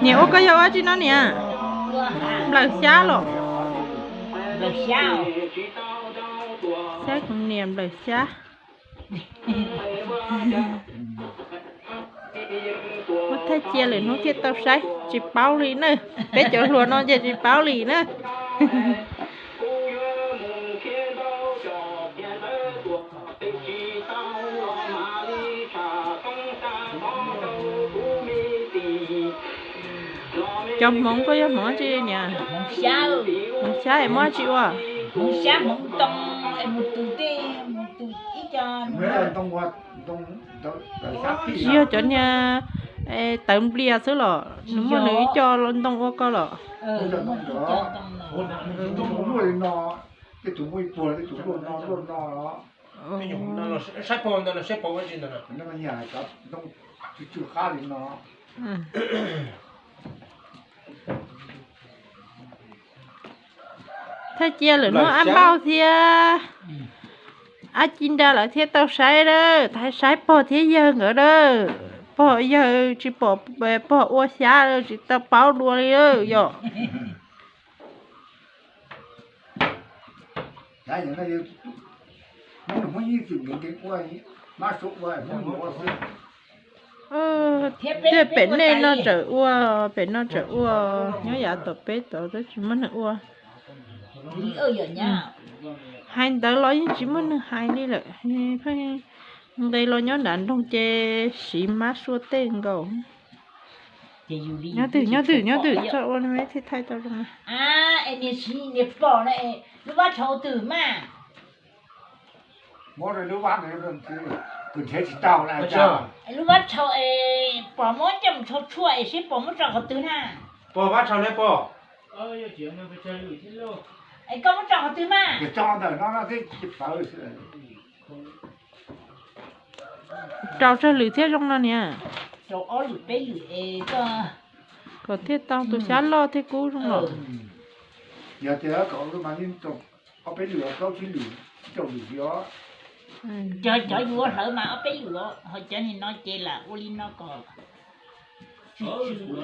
Niam, ua koj yog ua tsi no niam? Nplawm xyab los? Xyab kuv niam nplawm xyab. Muab thaij cia lwm hnub thiaj tau saib, tsis paub li na. Peb cov hluas no ces tsis paub li na. Cov hmoov, koj yog hmoov tsi niam? Hmoov xyab es muab tsi ua? Hmoov xyab hmoov ntoo es mus tus tej, mus tus ib co. Tsis yog cov niag tawv nplias xwb los? Nws muaj nws ib co ntoo ua ko los? Saib pog ntawd los saib pog ua tsi ntawd no. Thaij cia lwm hnub ab npauj thiab ab ci nra lawv thiaj tau saib lawm, saib pog thiab yawg nkawd lawm. Pog yawg tsis pom, pog ua xyab tsis tau paub dua li yom. Thiab pem nej no tseem ua, pem no tseem ua, nyob yav tom peb tod twb tsis muaj neeg ua. Hais ntawd los yeej tsis muaj neeg hais li lawm, pheej nqis los nyob nram nroog ces siv mab sua tej nkaus. Nyob twg, nyob twg, nyob twg tso ua me thiaj thaij tau zoo. Niag pom no, lub vab tshau twg mas? Lub vab tshau es pom muab coj mus tshau tshuaj es seb pom muab tso qhov twg na. Pog, vab tshau ne pog? Es koj muab tso qhov twg mas? Rau tsawg lwm thiaj zoo no niam? Rau ob lwm peb lwm es kom thiaj tau tus xyab loj thiaj kub zoo los. Yog tias kom mas yeej rau ob peb lwm, plaub tsib lwm, rau lwm xwb os. Cov, cov yuav hlawv mas ob peb lwm os, ho cov nim no ces lam ua li no kom tsw tsw.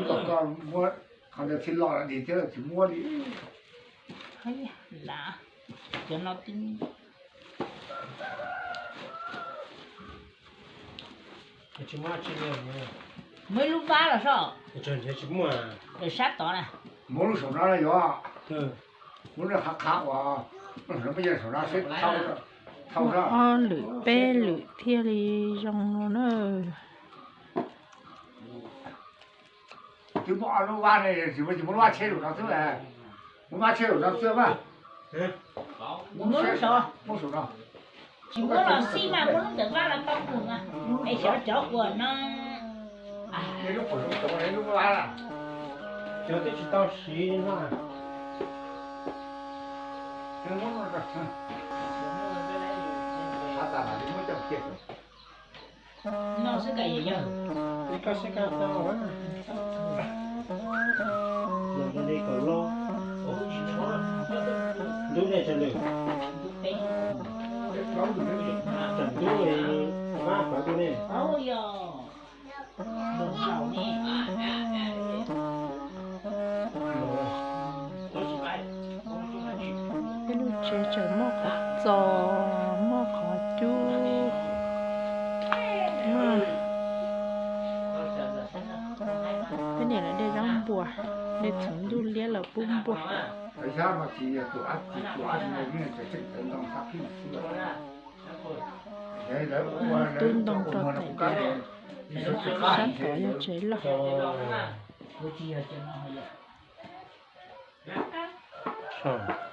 Kom koj muab qhov ntawd txhij loj dig thiab tsis muab li. Lam, cov no twb muaj ib lub vab los soj. Sab tod na. Muab lub saum no na yog, muab lub qhab qhab uas, muab saum no seb thauj. Ob lwm peb lwm thiaj li zoo no na. Twb muab ob lub vab ne, tsis muab, tsis muab lub vab tsheb lub no xwb. Muab vab tsheb lub no xwb mas. Muab lub saum, muab saum no. Tsis muab los xij mas muab lub ntawm vab los tau mus mas. Es xyov cov uas no, cov twb tsis tau siv no. Muab no tas li muab coj kiag. No xwb ka yawg. Koj xwb koj tau. Los li kom loj. Ntub nej tsawg lwm? Tsawg ntub, mab pawv tus ne. Peb lub tsev tseem muaj qhov txos, muaj qhov cub. Peb niam lawv de zaub npua, de txhuv ntuj liab los pub npua. Tub ntoo rau tais diav, sab tod yog tsev loj.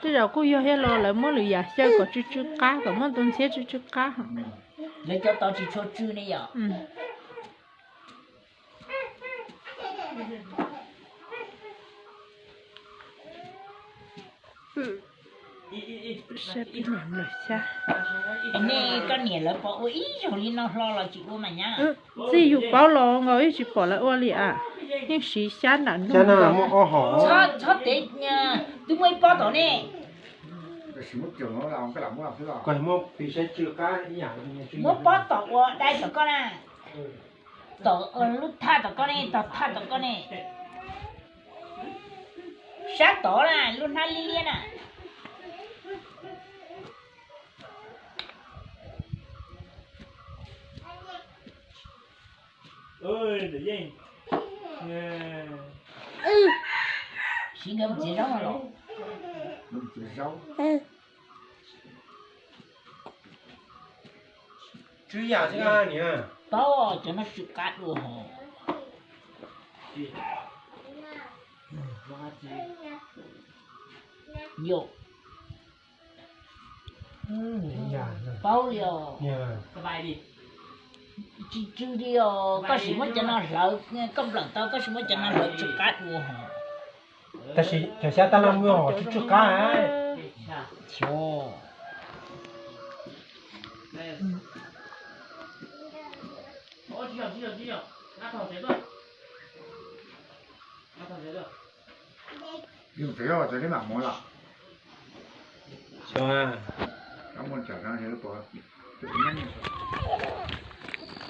Tej zaum kuj yog thiab los lawv muab lwm yam xyaw kom tsw tsw qab, kom muaj tus ntxhiab tsw tsw qab. Lawv cov tod tsis tshua tsw ne yom. Saib peb niam nplawm xyab. Nej koj niam lawv pom ua ib zaug li no hlo los tsis ua mas nyab. Txij yus paub los nkaus yeej tsis pom lawv ua li as. Yeej siv xyab nram nroog. Txhob tev, twb muaj ib pob tom ne. Muab pob tom ua dai tom koj na. Tom lub thaj tom koj ne, tom thaj tom koj ne. Sab tod na, lub hnab liab liab na. Siv nkawd mus txiav zaub no los. Paub cov no tsw qab dua hos. Yog, paub li os. Tsis tsw li os, koj sim muab cov no hlawv, koj nplawm tau koj sim muab cov no hlawv tsw qab dua hos. Tab sis cov xyab tab laj muaj hos tsw tsw qab.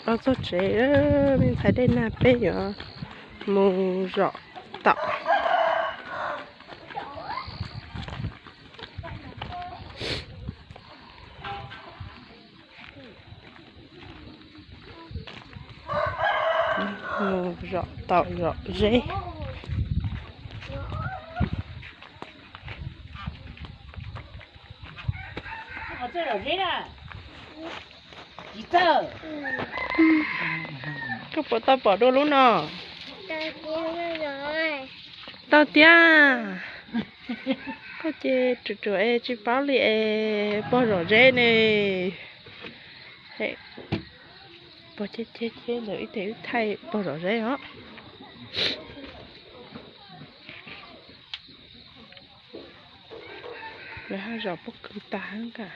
Los txog tsev, me ntxhais Dej Nag peb yuav mus zom taum. Mus zom taum zom zeb. Koj puas tau pom dua lub no? Tau tiag. Koj ces ruam ruam es tsis paub li es pog zom zeb ne. Pog ceb ceb ceb ntawd ib teg wb thaij pog zom zeb os. Lawv haj zom pob kws tag nka.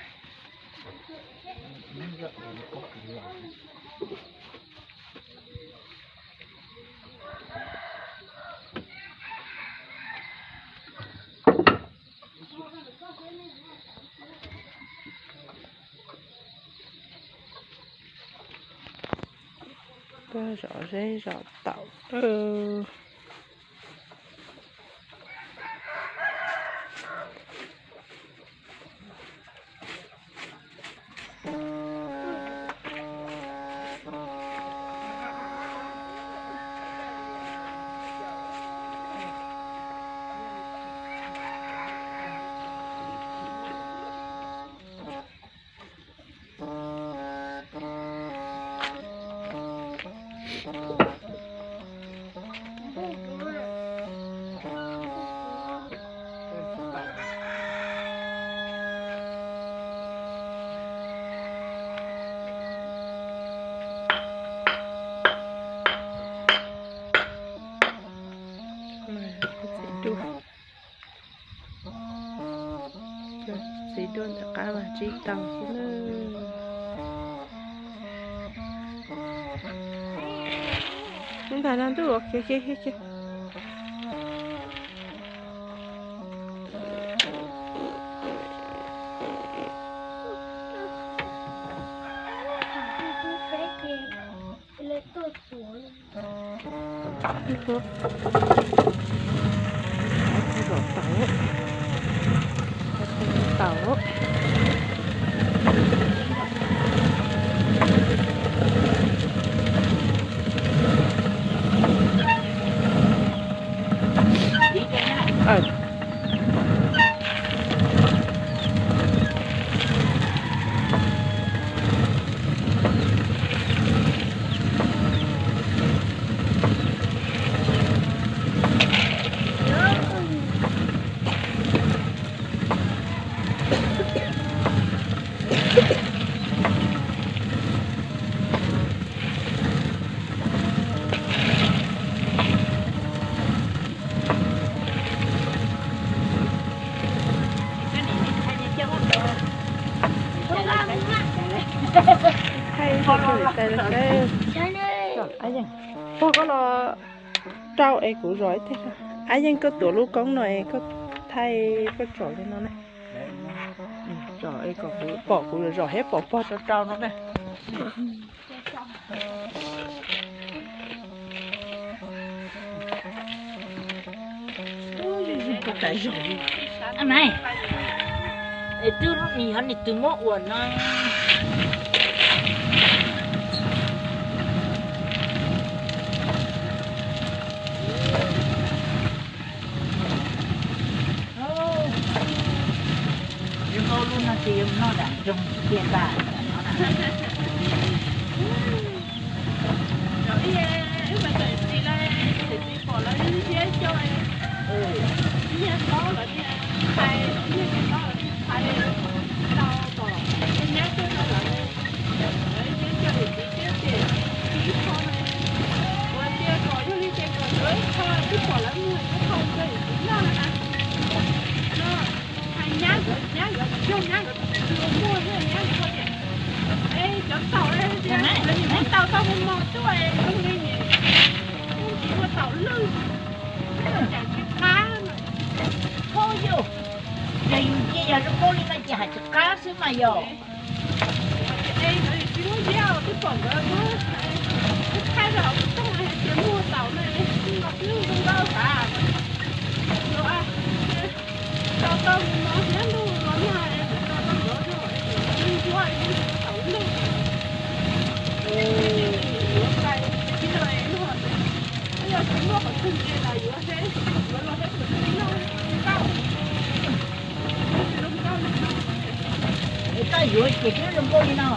Pog zom zeb zom taum. Txiv duaj ntawm qab mas tsib tau xwb na. Ntag no ntuj, khiav khiav khiav khiav. Zom taum, taum. Pog, koj los rau es kuv zom ib teg. Ab Yeej, koj tuav lub koob no es koj thaij koj tsom li no na. Tsom es kom kuv pom kuv zom thiab pom pog rau rau no na. Maiv, es twb lub ni yog nws twb muab ua no. Yuav nkaus lub no ces yuav noj dam nroog tiag tas. Yog yus cia yog zoo nkauj li no ces hais tsis qab xwb mas yog. Koj yuav ces twb zoo nkauj li no.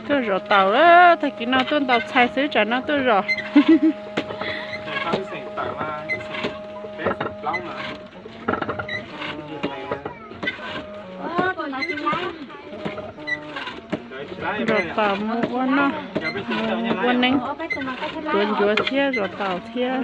Tuaj zom taum, tag kis no tuaj ntaus txhais xwb, tsam no tuaj zom. Zom taum mus ua noj, mus ua neeb, tuav ncuav thiab zom taum thiab.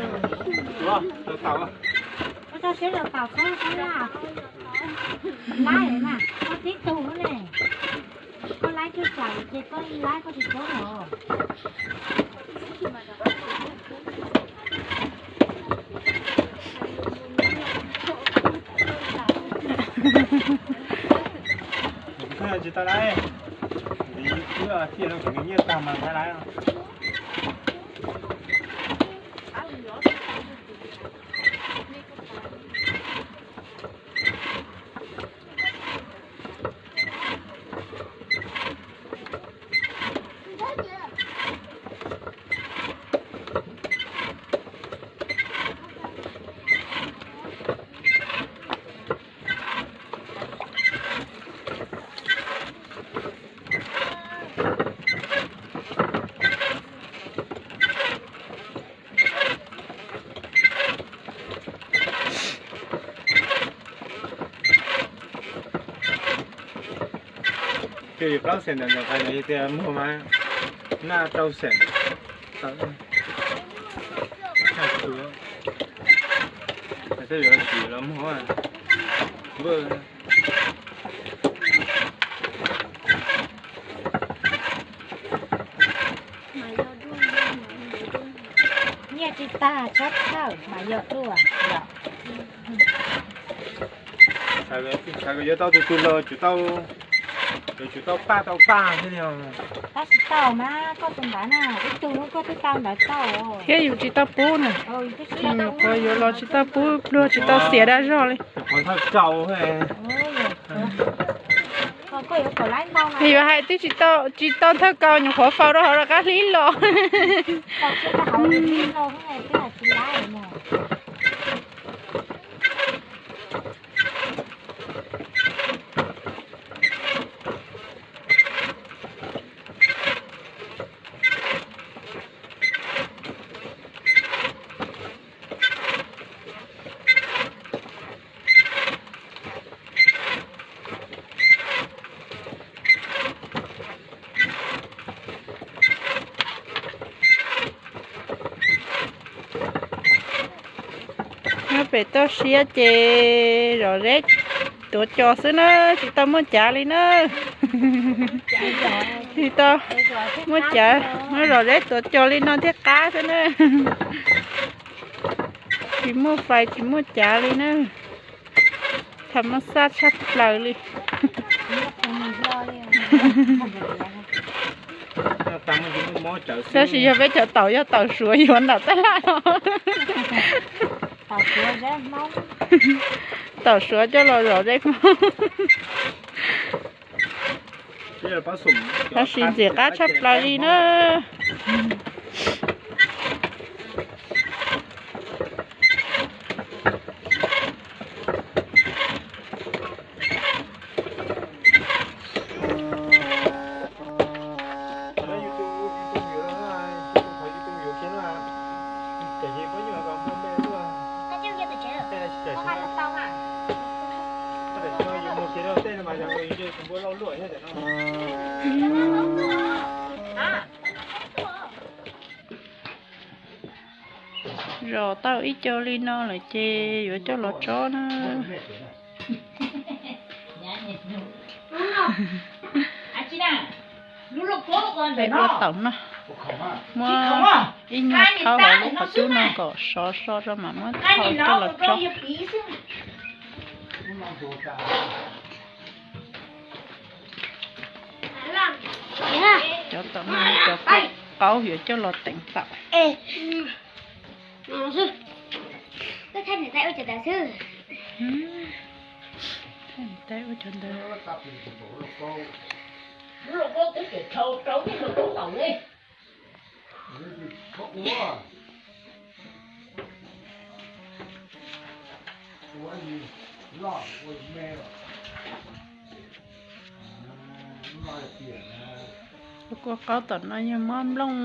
Tsis tau laiv, ntiv twb cia rau kuv nws nyiaj tag mas tau laiv. Ces yus plaub xees ntawm ntawm qais ntawd tias muag mas naj rau xees. Tej yuav tsis los muag npawj. Nyiaj tsis tag tshab thawj mas yog dua yom. Xav kom yuav tau tus twg los tsum tau, yuav tsum tau paj tau paj thiab li. Tab sis tau mas koj tus ntawd na, ib tug koj twb tau ntawd tau. Thiab yus tsis tau pub na. Nyuam qhuav yuav los tsis tau pub pluag, tsis tau xiav dab zog li. Nyuam qhuav thawj kaus. Yuav hais twb tsis tau, tsis tau thawj kaus, nyuam qhuav faus rau hauv rov qab hlib los. Pem toj siab ces zom zeb tuav cos xwb na, tsis tau muaj cav li na. Tsis tau muaj cav, muaj zom zeb tuav cos li no thiaj qab xwb na. Tsis muaj fais tsis muaj cav li na. Tham mab xaj tshaj plaws li. Tab sis yog peb cov taum yog taum suav yuav nram tab laj no. Taum suav coj los zom zeb Hmoob. Tab sis ntxim qab tshaj plaws li na. Zom tau ib co li no lawm ces yuav coj los tsob na. Peb ua taum no, muab ib nyuag thau hauv lub qhov cub no kom sov so rau mam muab thau coj los tsob. Cov taum no cov qaub yuav coj los teev taum. Ua cov ntawd. Kua qaub tom no yog muab nplooj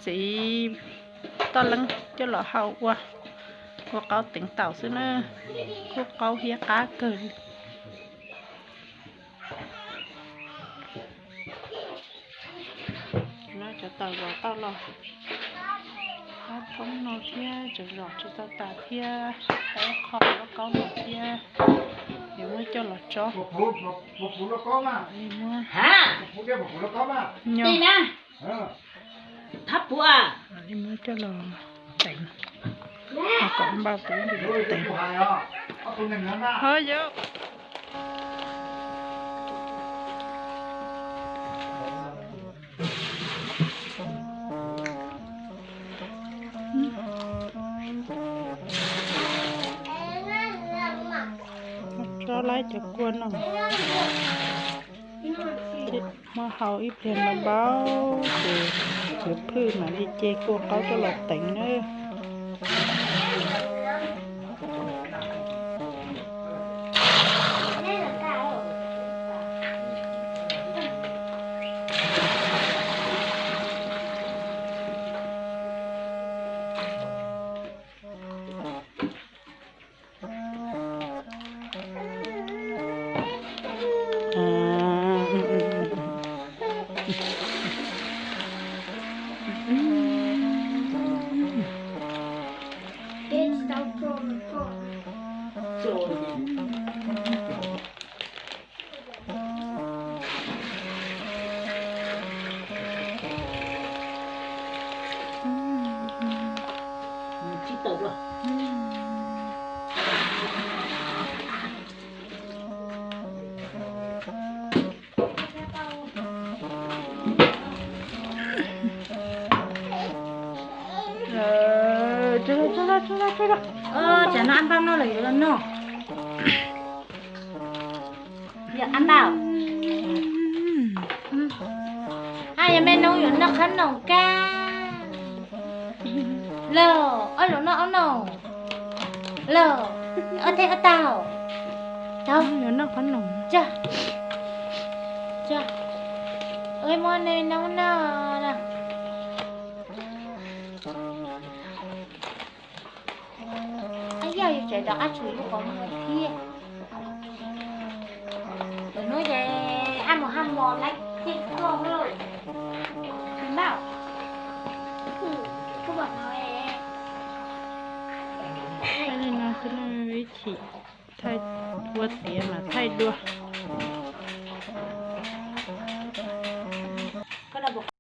txiv toj leeb coj los hau ua kua qaub teev taum xwb na. Kua qaub hiab qab kawg li. No cov taum zom tau los qab thoob no thiab, tseem zom tsis tau tas thiab, tau qho lub qaub no thiab, yuav muab coj los tsob. Li muab nyo li muab coj los teev, kom npau taws teev. Ho yog tsob laib cov kua no, muab hau ib pliag npau npau ces yuav phwj mam li ce kua qaub coj los teev nawb. Tsam no ab npauj noj lawm yuav los noj. Yog ab npauj. Ab, yog me noog yuav noj qhob noom kab. Los ob los noj ob noog. Los ob thej ob tag. Tau, yuav noj qhob noom. Muab me noog noj na. Ab, yog yus tseem rov qab tshwm lub qhov muag thiab. Lwm hnub ces ab mus haj mos laib ceg koj lawm. Tsis npaj. Koj pom no es. Ib chim thaij ua tiav mas thaij dua.